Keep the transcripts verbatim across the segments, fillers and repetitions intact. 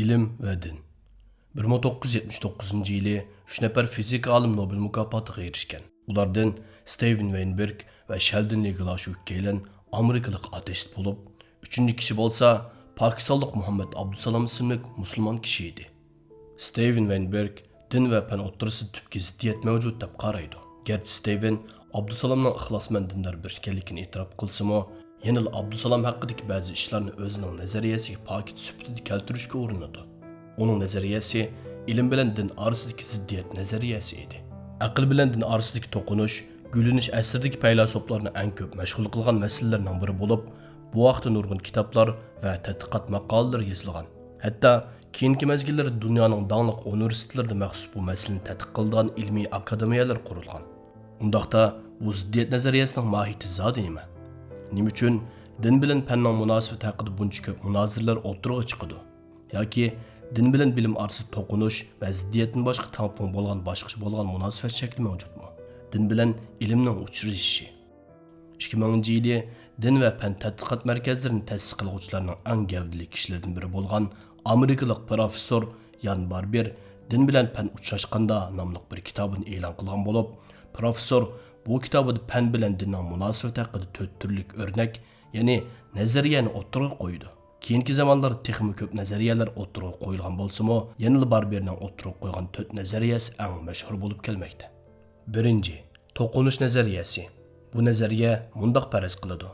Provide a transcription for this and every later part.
ئىلىم ۋە دىن. بىر مىڭ توققۇز يۈز يەتمىش توققۇزىنچى يىلى ئۈچ نەپەر فىزىكا ئالىمى نوبېل مۇكاپاتىغا ئېرىشكەن. ئۇلاردىن ستېۋېن ۋېينبېرگ ۋە شەلدىن لېگلاش ئۈككەيلەن ئامېرىكىلىق ئاتېئىست بولۇپ، ئۈچىنچى كىشى بولسا پاكىستانلىق مۇھەممەد ئابدۇسالام ئىسىملىك مۇسۇلمان كىشى ئىدى. ستېۋېن ۋېينبېرگ دىن ۋە پەن ئوتتۇرىسىدا تۈپكى زىددىيەت مەۋجۇت دەپ قارايدۇ. گەرچە ستېۋېن ئابدۇسالامنىڭ ئىخلاسمەن دىندار بىر ئىكەنلىكىنى ئېتىراپ قىلسىمۇ، يەنىلا ئابدۇسالام ھەققىدىكى بەزى ئىشلارنى ئۆزىنىڭ نەزەرىيەسىگە پاكىت سۈپىتىدە كەلتۈرۈشكە ئۇرۇنىدۇ. ئۇنىڭ نەزەرىيەسى ئىلىم بىلەن دىن ئارىسىدىكى زىددىيەت نەزەرىيەسى ئىدى. ئەقىل بىلەن دىن ئارىسىدىكى توقۇنۇش گۈللىنىش ئەسرىدىكى پەيلاسوپلارنى ئەڭ كۆپ مەشغۇل قىلغان مەسىلىلەرنىڭ بىرى بولۇپ، بۇ ھەقتە نۇرغۇن كىتابلار ۋە تەتقىقات ماقالىلىرى يېزىلغان. ھەتتا كېيىنكى مەزگىللەردە دۇنيانىڭ داڭلىق ئۇنىۋېرسىتېتلىرىدا مەخسۇس بۇ مەسىلىنى تەتقىق قىلىدىغان ئىلمىي ئاكادېمىيەلەر قۇرۇلغان. ئۇنداقتا، بۇ زىددىيەت نەزەرىيەسىنىڭ ماھىيىتى زادى نېمە؟ نېمە ئۈچۈن دىن بىلەن پەننىڭ مۇناسىۋىتى ھەققىدە بۇنچە كۆپ مۇنازىرىلەر ئوتتۇرىغا چىقىدۇ؟ ياكى دىن بىلەن بىلىم ئارىسىدا توقۇنۇش ۋە زىددىيەتتىن باشقا تەڭپۇڭ بولغان باشقىچە بولغان مۇناسىۋەت شەكلى مەۋجۇتمۇ؟ دىن بىلەن ئىلىمنىڭ ئۇچرىشىشى. ئىككى مىڭىنچى يىلى دىن ۋە پەن تەتقىقات مەركەزلىرىنى تەسىس قىلغۇچىلارنىڭ ئەڭ گەۋدىلىك كىشىلىرىدىن بىرى بولغان ئامېرىكىلىق پىروفېسسور يان باربېر دىن بىلەن پەن ئۇچراشقاندا ناملىق بىر كىتابىنى ئېلان قىلغان بولۇپ، پىروفېسسور بۇ كىتابىدا پەن بىلەن دىننىڭ مۇناسىۋىتى ھەققىدە تۆت تۈرلۈك ئۆرنەك، يەنى نەزەرىيەنى ئوتتۇرىغا قويىدۇ. كېيىنكى زامانلاردا تېخىمۇ كۆپ نەزەرىيەلەر ئوتتۇرىغا قويۇلغان بولسىمۇ، يەنىلا باربېرنىڭ ئوتتۇرىغا قويغان تۆت نەزەرىيەسى ئەڭ مەشھۇر بولۇپ كەلمەكتە. بىرىنچى، توقۇنۇش نەزەرىيەسى. بۇ نەزەرىيە مۇنداق پەرەز قىلىدۇ: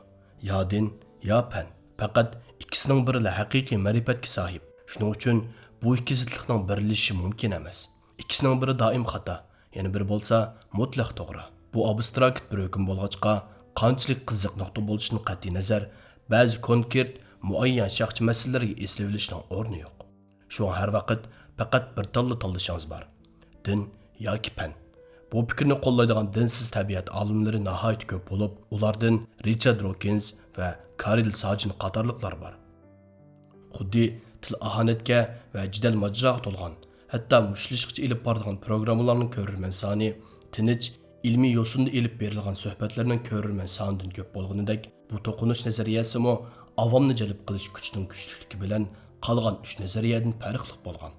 يا دىن، يا پەن. پەقەت ئىككىسىنىڭ بىرىلا ھەقىقىي مەرىپەتكە ساھىب. شۇنىڭ ئۈچۈن بۇ ئىككى زىتلىقنىڭ بىرلىشىشى مۇمكىن ئەمەس. ئىككىسىنىڭ بىرى دائىم خاتا، يەنە بىرى بولسا مۇتلەق توغرا. بۇ ئابستراكت بىر ھۆكۈم بولغاچقا، قانچىلىك قىزىق نۇقتا بولۇشىدىن قەتئىينەزەر، بەزى كونكرېت، مۇئەييەن شەخسىي مەسىلىلەرگە ئېسىلىۋېلىشنىڭ ئورنى يوق. شۇڭا ھەر ۋاقىت پەقەت بىر تاللا تاللىشىڭىز بار: دىن ياكى پەن. بۇ پىكىرنى قوللايدىغان دىنسىز تەبىئەت ئالىملىرى ناھايىتى كۆپ بولۇپ، ئۇلاردىن رىچارد روكىنز ۋە كارل ساجىن قاتارلىقلار بار. خۇددى تىل ئاھانەتكە ۋە جېدەل ماجىراغا تولغان، ھەتتا مۇشتلىشىشقىچە ئېلىپ بارىدىغان پروگراممىلارنىڭ كۆرۈرمەن سانى تىنچ، ئىلمىي يوسۇندا ئېلىپ بېرىلغان سۆھبەتلەرنىڭ كۆرۈرمەن سانىدىن كۆپ بولغىنىدەك، بۇ توقۇنۇش نەزەرىيەسىمۇ ئاۋامنى جەلپ قىلىش كۈچىنىڭ كۈچلۈكلۈكى بىلەن قالغان ئۈچ نەزەرىيەدىن پەرقلىق بولغان.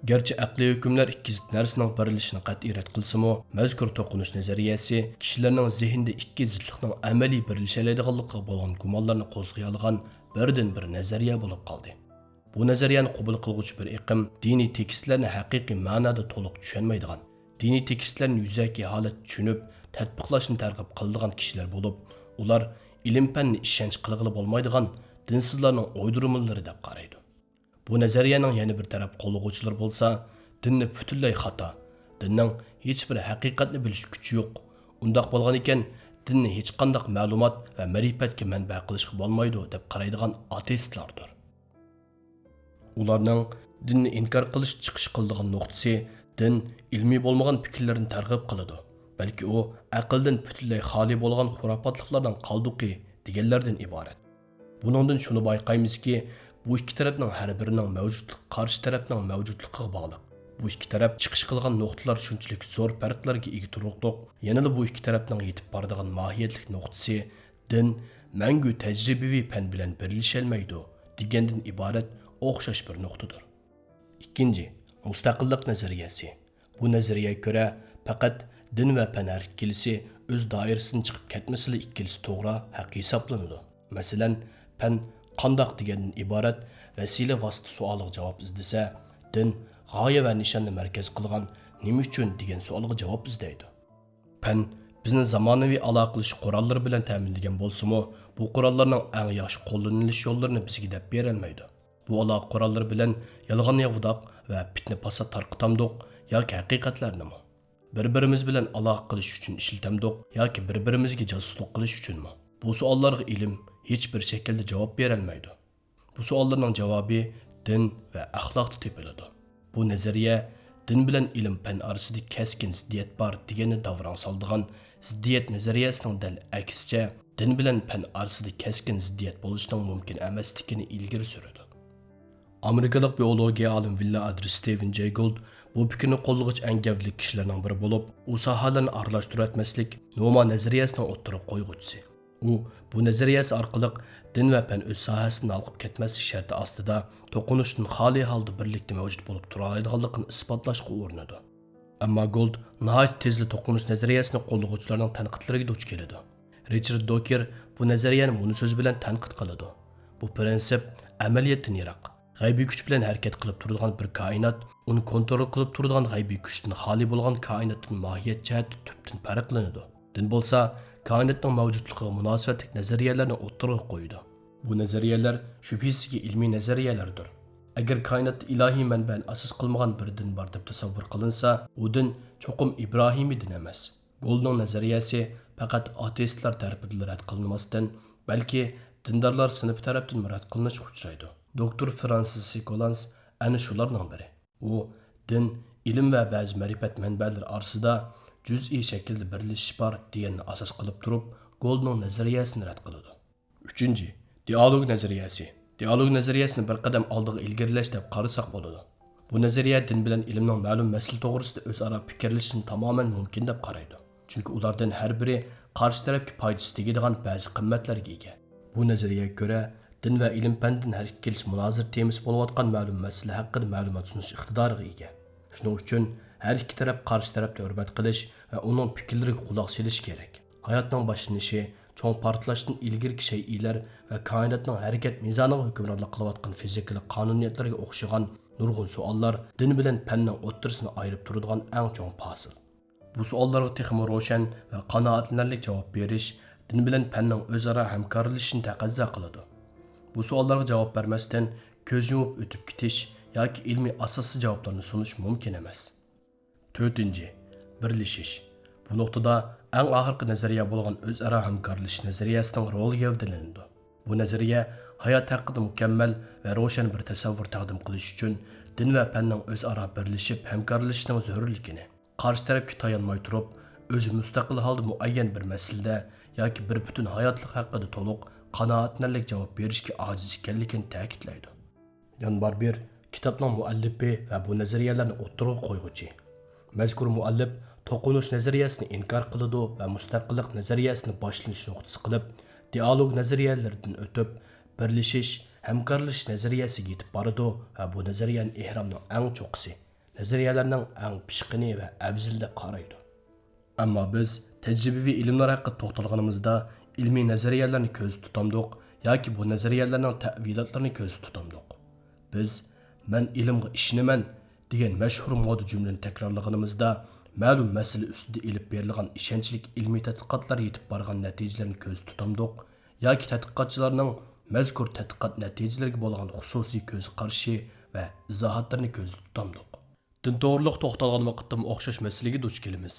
گەرچە ئەقلىي ھۆكۈملەر ئىككى زىت نەرسىنىڭ بىرلىشىشىنى قەتئىي رەت قىلسىمۇ، مەزكۇر توقۇنۇش نەزەرىيەسى كىشىلەرنىڭ زېھنىدە ئىككى زىتلىقنىڭ ئەمەلىي بىرلىشەلەيدىغانلىقىغا بولغان گۇمانلارنى قوزغىيالىغان بىردىنبىر نەزەرىيە بولۇپ قالدى. بۇ نەزەرىيەنى قوبۇل قىلغۇچى بىر ئېقىم دىنىي تېكىستلەرنى ھەقىقىي مەنادا تولۇق چۈشەنمەيدىغان، دىنىي تېكىستلەرنى يۈزەكى ھالەتتە چۈشىنىپ، تەتبىقلاشنى تەرغىب قىلىدىغان كىشىلەر بولۇپ، ئۇلار ئىلىم-پەننى ئىشەنچ قىلغىلى بولمايدىغان دىنسىزلارنىڭ ئويدۇرمىلىرى دەپ قارايدۇ. بۇ نەزەرىيەنىڭ يەنە بىر تەرەپ قوللىغۇچىلىرى بولسا، دىننى پۈتۈنلەي خاتا، دىننىڭ ھېچبىر ھەقىقەتنى بىلىش كۈچى يوق، ئۇنداق بولغانىكەن، دىننى ھېچقانداق مەلۇمات ۋە مەرىپەتكە مەنبە قىلىشقا بولمايدۇ، دەپ قارايدىغان ئاتېئىستلاردۇر. ئۇلارنىڭ دىننى ئىنكار قىلىشتا چىقىش قىلىدىغان نۇقتىسى دىن ئىلمىي بولمىغان پىكىرلەرنى تەرغىب قىلىدۇ، بەلكى ئۇ ئەقىلدىن پۈتۈنلەي خالىي بولغان خۇراپاتلىقلارنىڭ قالدۇقى دېگەنلەردىن ئىبارەت. بۇنىڭدىن شۇنى بايقايمىزكى، بۇ ئىككى تەرەپنىڭ ھەر بىرىنىڭ مەۋجۇتلۇقى قارشى تەرەپنىڭ مەۋجۇتلۇقىغا باغلىق. بۇ ئىككى تەرەپ چىقىش قىلغان نۇقتىلار شۇنچىلىك زور پەرقلەرگە ئىگە تۇرۇقلۇق، يەنىلا بۇ ئىككى تەرەپنىڭ يېتىپ بارىدىغان ماھىيەتلىك نۇقتىسى دىن مەڭگۈ تەجرىبىۋى پەن بىلەن بىرلىشەلمەيدۇ دېگەندىن ئىبارەت ئوخشاش بىر نۇقتىدۇر. ئىككىنچى، مۇستەقىللىق نەزەرىيەسى. بۇ نەزەرىيەگە كۆرە، پەقەت دىن ۋە پەن ھەر ئىككىلىسى ئۆز دائىرىسىدىن چىقىپ كەتمىسىلا، ئىككىلىسى توغرا ھەق ھېسابلىنىدۇ. مەسىلەن، پەن قانداق دېگەندىن ئىبارەت ۋەسىلە ۋاسىتە سوئالىغا جاۋاب ئىزدىسە، دىن غايە ۋە نىشاننى مەركەز قىلغان نېمە ئۈچۈن دېگەن سوئالغا جاۋاب ئىزدەيدۇ. پەن بىزنى زامانىۋى ئالاقىلىشىش قوراللىرى بىلەن تەمىنلىگەن بولسىمۇ، بۇ قوراللارنىڭ ئەڭ ياخشى قوللىنىلىش يوللىرىنى بىزگە دەپ بېرەلمەيدۇ. بۇ ئالاقە قوراللىرى بىلەن يالغان-ياۋىداق ۋە پىتنە-پاسات تارقىتامدۇق ياكى ھەقىقەتلەرنىمۇ؟ بىر-بىرىمىز بىلەن ئالاقە قىلىش ئۈچۈن ئىشلىتەمدۇق ياكى بىر-بىرىمىزگە جاسۇسلۇق قىلىش ئۈچۈنمۇ؟ بۇ سوئاللارغا ئىلىم ھېچ بىر شەكىلدە جاۋاب بېرەلمەيدۇ. بۇ سوئاللارنىڭ جاۋابى دىن ۋە ئەخلاقتا تېپىلىدۇ. بۇ نەزەرىيە دىن بىلەن ئىلىم-پەن ئارىسىدا كەسكىن زىددىيەت بار دېگەننى داۋراڭ سالىدىغان زىددىيەت نەزەرىيەسىنىڭ دەل ئەكسىچە، دىن بىلەن پەن ئارىسىدا كەسكىن زىددىيەت بولۇشىنىڭ مۇمكىن ئەمەسلىكىنى ئىلگىرى سۈرىدۇ. ئامېرىكىلىق بىئولوگىيە ئالىمى ۋىللا ئادرېس ستېۋېن جەي گولد بۇ پىكىرنى قوللىغۇچ ئەڭ گەۋدىلىك كىشىلەرنىڭ بىرى بولۇپ، ئۇ ساھەلەرنى ئارىلاشتۇرۇۋەتمەسلىك نوما نەزەرىيەسىنىڭ ئوتتۇرىغا قويغۇچىسى. ئۇ بۇ نەزەرىيەسى ئارقىلىق دىن ۋە پەن ئۆز ساھەسىدىن ھالقىپ كەتمەسلىك شەرتى ئاستىدا توقۇنۇشتىن خالىي ھالدا بىرلىكتە مەۋجۇت بولۇپ تۇرالايدىغانلىقىنى ئىسپاتلاشقا ئۇرۇنىدۇ. ئەمما گولد ناھايىتى تېزلا توقۇنۇش نەزەرىيەسىنى قوللىغۇچىلارنىڭ تەنقىدلىرىگە دۇچ كېلىدۇ. رىچارد دوكېر بۇ نەزەرىيەنى مۇنۇ سۆز بىلەن تەنقىد قىلىدۇ: بۇ پىرىنسىپ ئەمەلىيەتتىن يىراق. غەيبىي كۈچ بىلەن ھەرىكەت قىلىپ تۇرىدىغان بىر كائىنات ئۇنى كونترول قىلىپ تۇرىدىغان غەيبىي كۈچتىن خالىي بولغان كائىناتتىن ماھىيەت جەھەتتە تۈپتىن پەرقلىنىدۇ. دىن بولسا كائىناتنىڭ مەۋجۇتلۇقىغا مۇناسىۋەتلىك نەزەرىيەلەرنى ئوتتۇرىغا قويىدۇ. بۇ نەزەرىيەلەر شۈبھىسىزكى ئىلمىي نەزەرىيەلەردۇر. ئەگەر كائىناتتا ئىلاھىي مەنبەنى ئاساس قىلمىغان بىر دىن بار دەپ تەسەۋۋۇر قىلىنسا، ئۇ دىن چوقۇم ئىبراھىمىي دىن ئەمەس. گولدنىڭ نەزەرىيەسى پەقەت ئاتېئىستلار تەرىپىدىلا رەت قىلىنماستىن، بەلكى دىندارلار سىنىپى تەرەپتىنمۇ رەت قىلىنىشقا ئۇچرايدۇ. دوكتور فرانسىس سىكولانس ئەنە شۇلارنىڭ بىرى. ئۇ دىن، ئىلىم ۋە بەزى مەرىپەت مەنبەلىرى ئارىسىدا جۈزئىي شەكىلدە بىرلىشىش بار دېگەننى ئاساس قىلىپ تۇرۇپ، گولدنىڭ نەزەرىيەسىنى رەت قىلىدۇ. ئۈچىنچى، دىئالوگ نەزەرىيەسى. دىئالوگ نەزەرىيەسىنى بىر قەدەم ئالدىغا ئىلگىرىلەش دەپ قارىساق بولىدۇ. بۇ نەزەرىيە دىن بىلەن ئىلىمنىڭ مەلۇم مەسىلە توغرىسىدا ئۆزئارا پىكىرلىشىشنى تامامەن مۇمكىن دەپ قارايدۇ. چۈنكى ئۇلاردىن ھەر بىرى قارشى تەرەپكە پايدىسى تېگىدىغان بەزى قىممەتلەرگە ئىگە. بۇ نەزەرىيەگە كۆرە، دىن ۋە ئىلىم پەندىن ھەرىكەت كېلىش مۇنازىرە تېمىسى بولۇۋاتقان مەلۇم مەسىلە ھەققىدە مەلۇمات سۇنۇش ئىقتىدارىغا ئىگە. شۇنىڭ ئۈچۈن ھەر ئىككى تەرەپ قارشى تەرەپنى ھۆرمەت قىلىش ۋە ئۇنىڭ پىكىرلىرىگە قۇلاق سېلىش كېرەك. ھاياتنىڭ باشلىنىشى، چوڭ پارتلاشتىن ئىلگىرىكى شەيئىلەر ۋە كائىناتنىڭ ھەرىكەت مىزانىغا ھۆكۈمرانلىق قىلىۋاتقان فىزىكىلىق قانۇنىيەتلەرگە ئوخشىغان نۇرغۇن سوئاللار دىن بىلەن پەننىڭ ئوتتۇرىسىنى ئايرىپ تۇرىدىغان ئەڭ چوڭ پاسىل. بۇ سوئاللارغا تېخىمۇ روشەن ۋە قانائەتلىنەرلىك جاۋاب بېرىش دىن بىلەن پەننىڭ ئۆزئارا ھەمكارلىشىشىنى تەقەززا قىلىدۇ. بۇ سوئاللارغا جاۋاب بەرمەستىن، كۆز يۇمۇپ ئۆتۈپ كېتىش ياكى ئىلمىي ئاساسسىز جاۋابلارنى سۇنۇش مۇمكىن ئەمەس. تۆتىنچى، بىرلىشىش. بۇ نۇقتىدا ئەڭ ئاخىرقى نەزەرىيە بولغان ئۆزئارا ھەمكارلىشىش نەزەرىيەسىنىڭ رولى گەۋدىلىنىدۇ. بۇ نەزەرىيە ھايات ھەققىدە مۇكەممەل ۋە روشەن بىر تەسەۋۋۇر تەقدىم قىلىش ئۈچۈن دىن ۋە پەننىڭ ئۆزئارا بىرلىشىپ ھەمكارلىشىشىنىڭ زۆرۈرلۈكىنى، قارشى تەرەپكە تايانماي تۇرۇپ، ئۆزى مۇستەقىل ھالدا مۇئەييەن بىر مەسىلىدە ياكى بىر پۈتۈن ھاياتلىق ھەققىدە تولۇق، قانائەتلىنەرلىك جاۋاب بېرىشكە ئاجىز ئىكەنلىكىنى تەكىتلەيدۇ. يان باربېر كىتابنىڭ مۇئەللىپى ۋە بۇ نەزەرىيەلەرنى ئوتتۇرىغا قويغۇچى. مەزكۇر مۇئەللىپ توقۇنۇش نەزەرىيەسىنى ئىنكار قىلىدۇ ۋە مۇستەقىللىق نەزەرىيەسىنى باشلىنىش نۇقتىسى قىلىپ، دىئالوگ نەزەرىيەلىرىدىن ئۆتۈپ، بىرلىشىش، ھەمكارلىشىش نەزەرىيەسىگە يېتىپ بارىدۇ ۋە بۇ نەزەرىيەنى ئېھرامنىڭ ئەڭ چوققىسى، نەزەرىيەلەرنىڭ ئەڭ پىشقىنى ۋە ئەۋزىلى دەپ قارايدۇ. ئەمما بىز تەجرىبىۋى ئىلىملار ھەققىدە توختالغىنىمىزدا، ئىلمىي نەزەرىيەلەرنى كۆزدە تۇتامدۇق ياكى بۇ نەزەرىيەلەرنىڭ تەۋىلاتلىرىنى كۆزدە تۇتامدۇق؟ بىز «مەن ئىلىمغا ئىشىنىمەن» دېگەن مەشھۇر مودا جۈملىنى تەكرارلىغىنىمىزدا، مەلۇم مەسىلە ئۈستىدە ئېلىپ بېرىلغان ئىشەنچلىك ئىلمىي تەتقىقاتلار يېتىپ بارغان نەتىجىلەرنى كۆزدە تۇتامدۇق ياكى تەتقىقاتچىلارنىڭ مەزكۇر تەتقىقات نەتىجىلىرىگە بولغان خۇسۇسىي كۆز قارىشى ۋە ئىزاھاتلىرىنى كۆزدە تۇتامدۇق؟ دىن توغرۇلۇق توختالغان ۋاقىتتىمۇ ئوخشاش مەسىلىگە دۇچ كېلىمىز.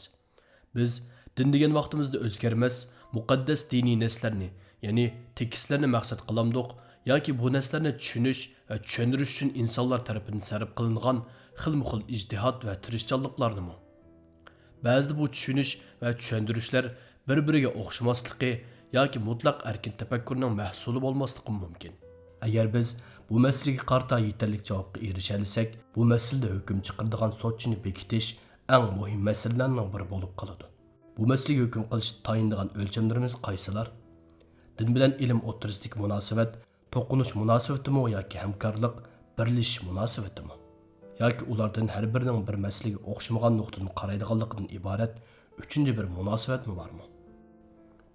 بىز دىن دېگەن ۋاقتىمىزدا ئۆزگەرمەس، مۇقەددەس دىنىي نەسلەرنى، يەنى تېكىستلەرنى مەقسەت قىلامدۇق ياكى بۇ نەسلەرنى چۈشىنىش ۋە چۈشەندۈرۈش ئۈچۈن ئىنسانلار تەرىپىدىن سەرپ قىلىنغان خىلمۇ خىل ئىجتىھات ۋە تىرىشچانلىقلارنىمۇ؟ بەزىدە بۇ چۈشىنىش ۋە چۈشەندۈرۈشلەر بىر-بىرىگە ئوخشىماسلىقى ياكى مۇتلەق ئەركىن تەپەككۇرنىڭ مەھسۇلى بولماسلىقىمۇ مۇمكىن. ئەگەر بىز بۇ مەسىلىگە قارىتا يېتەرلىك جاۋابقا ئېرىشەلىسەك، بۇ مەسىلىدە ھۆكۈم چىقىرىدىغان سوتچىنى بېكىتىش ئەڭ مۇھىم مەسىلىلەرنىڭ بىرى بولۇپ قالىدۇ. بۇ مەسىلىگە ھۆكۈم قىلىشتا تايىنىدىغان ئۆلچەملىرىمىز قايسىلار؟ دىن بىلەن ئىلىم ئوتتۇرىسىدىكى مۇناسىۋەت توقۇنۇش مۇناسىۋىتىمۇ ياكى ھەمكارلىق، بىرلىشىش مۇناسىۋىتىمۇ؟ ياكى ئۇلاردىن ھەر بىرىنىڭ بىر مەسىلىگە ئوخشىمىغان نۇقتىدىن قارايدىغانلىقىدىن ئىبارەت ئۈچىنچى بىر مۇناسىۋەتمۇ بارمۇ؟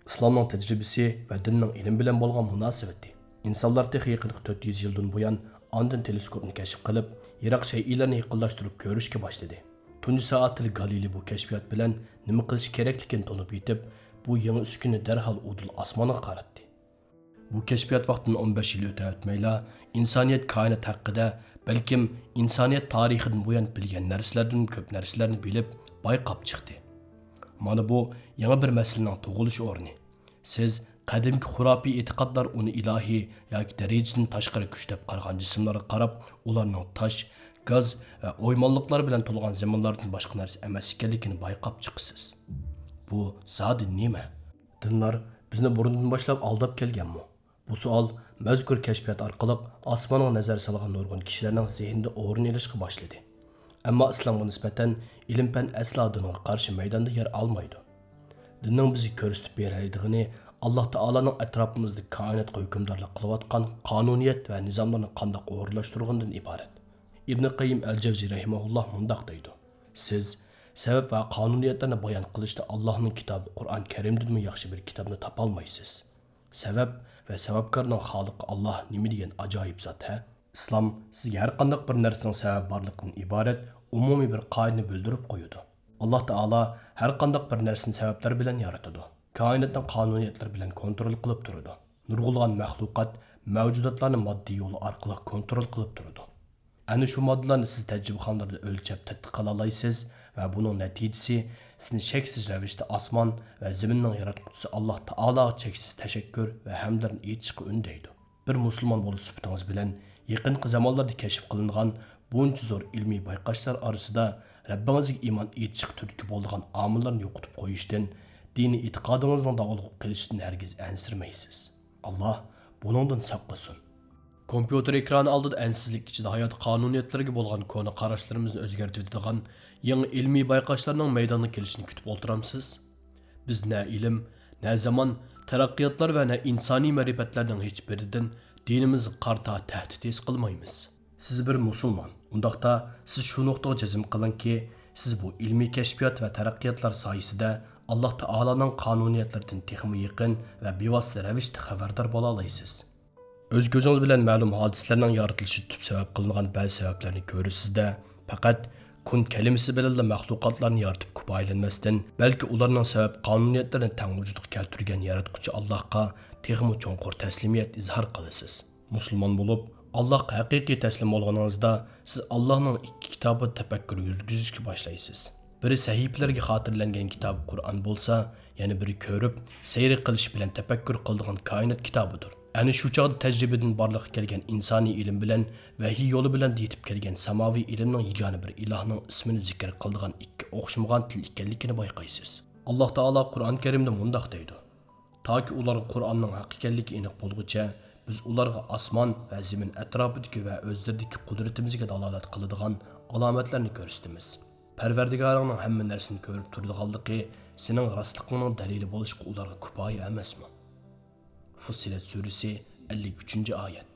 ئىسلامنىڭ تەجرىبىسى ۋە دىننىڭ ئىلىم بىلەن بولغان مۇناسىۋىتى. ئىنسانلار تېخى يېقىنقى تۆت يۈز يىلدىن بۇيان ئاندىن تېلېسكوپنى كەشىپ قىلىپ، يىراق شەيئىلەرنى يېقىنلاشتۇرۇپ كۆرۈشكە باشلىدى. تۇنجى سائەتتىلا گالىلېي بۇ كەشپىيات بىلەن نېمە قىلىش كېرەكلىكىنى تونۇپ يېتىپ، بۇ يېڭى ئۈسكۈنە دەرھال ئۇدۇل ئاسمانغا قاراتتى. بۇ كەشپىيات ۋاقتىدىن ئون بەش يىل ئۆتە-ئۆتمەيلا، ئىنسانىيەت كائىنات ھەققىدە، بەلكىم ئىنسانىيەت تارىخىدىن بۇيان بىلگەن نەرسىلەردىن كۆپ نەرسىلەرنى بىلىپ، بايقاپ چىقتى. مانا بۇ يېڭى بىر مەسىلىنىڭ تۇغۇلۇش ئورنى. سىز قەدىمكى خۇراپىي ئېتىقادلار ئۇنى ئىلاھىي ياكى دەرىجىدىن تاشقىرى كۈچ دەپ قارىغان جىسىملارغا قاراپ، ئۇلارنىڭ تاش، گاز ۋە ئويمانلىقلار بىلەن تولغان زېمىنلاردىن باشقا نەرسە ئەمەس ئىكەنلىكىنى بايقاپ چىقىسىز. بۇ زادى نېمە؟ دىنلار بىزنى بۇرۇندىن باشلاپ ئالداپ كەلگەنمۇ؟ بۇ سوئال مەزكۇر كەشپىيات ئارقىلىق ئاسمانغا نەزەر سالغان نۇرغۇن كىشىلەرنىڭ زېھنىدە ئورۇن ئېلىشقا باشلىدى. ئەمما ئىسلامغا نىسبەتەن ئىلىم-پەن ئەسلا دىنغا قارشى مەيداندا يەر ئالمايدۇ. دىننىڭ بىزگە كۆرسىتىپ بېرەلەيدىغىنى ئاللاھ تائالانىڭ ئەتراپىمىزدىكى كائىناتقا ھۆكۈمدارلىق قىلىۋاتقان قانۇنىيەت ۋە نىزاملارنى قانداق ئورۇنلاشتۇرغىنىدىن ئىبارەت. ئىبنى قەييىم ئەل جەۋزى رەھىمەھۇللاھ مۇنداق دەيدۇ: سىز سەۋەب ۋە قانۇنىيەتلەرنى بايان قىلىشتا ئاللاھنىڭ كىتابى قۇرئان كەرىمدىنمۇ ياخشى بىر كىتابنى تاپالمايسىز. سەۋەب ۋە سەۋەبكارنىڭ خالىقى ئاللاھ نېمە دېگەن ئاجايىپ زات، ھە؟ ئىسلام سىزگە ھەر قانداق بىر نەرسىنىڭ سەۋەبى بارلىقىدىن ئىبارەت ئومۇمىي بىر قائىدىنى بىلدۈرۈپ قويىدۇ. ئاللاھ تائالا ھەر قانداق بىر نەرسىنى سەۋەبلەر بىلەن يارىتىدۇ. كائىناتنىڭ قانۇنىيەتلىرى بىلەن كونترول قىلىپ تۇرىدۇ. نۇرغۇنلىغان مەخلۇقات، مەۋجۇداتلارنى ماددىي يولى ئارقىلىق كونترول قىلىپ تۇرىدۇ. ئەنە شۇ ماددىلارنى سىز تەجرىبىخانىلاردا ئۆلچەپ تەتقىق قىلالايسىز ۋە بۇنىڭ نەتىجىسى سىزنى شەكسىز رەۋىشتە ئاسمان ۋە زېمىننىڭ ياراتقۇچىسى ئاللاھ تائالاغا چەكسىز تەشەككۈر ۋە ھەمدلەرنى ئېيتىشقا ئۈندەيدۇ. بىر مۇسۇلمان بولۇش سۈپىتىڭىز بىلەن يېقىنقى زامانلاردا كەشىپ قىلىنغان بۇنچە زور ئىلمىي بايقاشلار ئارىسىدا رەببىڭىزگە ئىمان ئېيتىشقا تۈرتكە بولىدىغان ئامىللارنى يوقىتىپ قويۇشتىن، دىنىي ئېتىقادىڭىزنىڭ داۋالغۇپ قېلىشىدىن ھەرگىز ئەنسىرىمەيسىز. ئاللاھ بۇنىڭدىن ساقلىسۇن. كومپيۇتېر ئېكرانى ئالدىدا ئەنسىزلىك ئىچىدە ھايات قانۇنىيەتلىرىگە بولغان كونا قاراشلىرىمىزنى ئۆزگەرتىۋېتىدىغان يېڭى ئىلمىي بايقاشلارنىڭ مەيدانغا كېلىشىنى كۈتۈپ ئولتۇرامسىز؟ بىز نە ئىلىم، نە زامان، تەرەققىياتلار ۋە نە ئىنسانىي مەرىپەتلەرنىڭ ھېچبىرىدىن دىنىمىزغا قارىتا تەھدىت ھېس قىلمايمىز. سىز بىر مۇسۇلمان. ئۇنداقتا سىز شۇ نۇقتىغا جەزم قىلىڭكى، سىز بۇ ئىلمىي كەشپىيات ۋە تەرەققىياتلار سايىسىدە ئاللاھ تائالانىڭ قانۇنىيەتلىرىدىن تېخىمۇ يېقىن ۋە بىۋاسىتە رەۋىشتە خەۋەردار بولالايسىز. ئۆز كۆزىڭىز بىلەن مەلۇم ھادىسىلەرنىڭ يارىتىلىشىدا تۈپ سەۋەب قىلىنغان بەزى سەۋەبلەرنى كۆرىسىز-دە، پەقەت كۇن كەلىمىسى بىلەنلا مەخلۇقاتلارنى يارىتىپ كۇپايىلەنمەستىن، بەلكى ئۇلارنىڭ سەۋەب قانۇنىيەتلىرىنى تەڭ ۋۇجۇدقا كەلتۈرگەن ياراتقۇچى ئاللاھقا تېخىمۇ چوڭقۇر تەسلىمىيەت ئىزھار قىلىسىز. مۇسۇلمان بولۇپ، ئاللاھقا ھەقىقىي تەسلىم بولغىنىڭىزدا، سىز ئاللاھنىڭ ئىككى كىتابىدا تەپەككۇر يۈرگۈزۈشكە باشلايسىز. بىرى سەھىپىلەرگە خاتىرىلەنگەن كىتابى قۇرئان بولسا، يەنە بىرى كۆرۈپ، سەيرى قىلىش بىلەن تەپەككۇر قىلىدىغان كائىنات كىتابىدۇر. ئەنە شۇ چاغدا تەجرىبىدىن بارلىققا كەلگەن ئىنسانىي ئىلىم بىلەن ۋەھىي يولى بىلەن يېتىپ كەلگەن ساماۋىي ئىلىمنىڭ يېگانە بىر ئىلاھنىڭ ئىسمىنى زىكىر قىلىدىغان ئىككى ئوخشىمىغان تىل ئىكەنلىكىنى بايقايسىز. ئاللاھ تائالا قۇرئان كەرىمدە مۇنداق دەيدۇ: تاكى ئۇلارغا قۇرئاننىڭ ھەق ئىكەنلىكى ئېنىق بولغۇچە، بىز ئۇلارغا ئاسمان ۋە زېمىن ئەتراپىدىكى ۋە ئۆزلىرىدىكى قۇدرىتىمىزگە دالالەت قىلىدىغان ئالامەتلەرنى كۆرسىتىمىز. پەرۋەردىگارىڭنىڭ ھەممە نەرسىنى كۆرۈپ تۇرىدىغانلىقى سېنىڭ راستلىقىڭنىڭ دەلىلى بولۇشقا ئۇلارغا كۇپايە ئەمەسمۇ؟ فۇسسىلەت سۈرىسى، ئەللىك ئۈچىنچى ئايەت.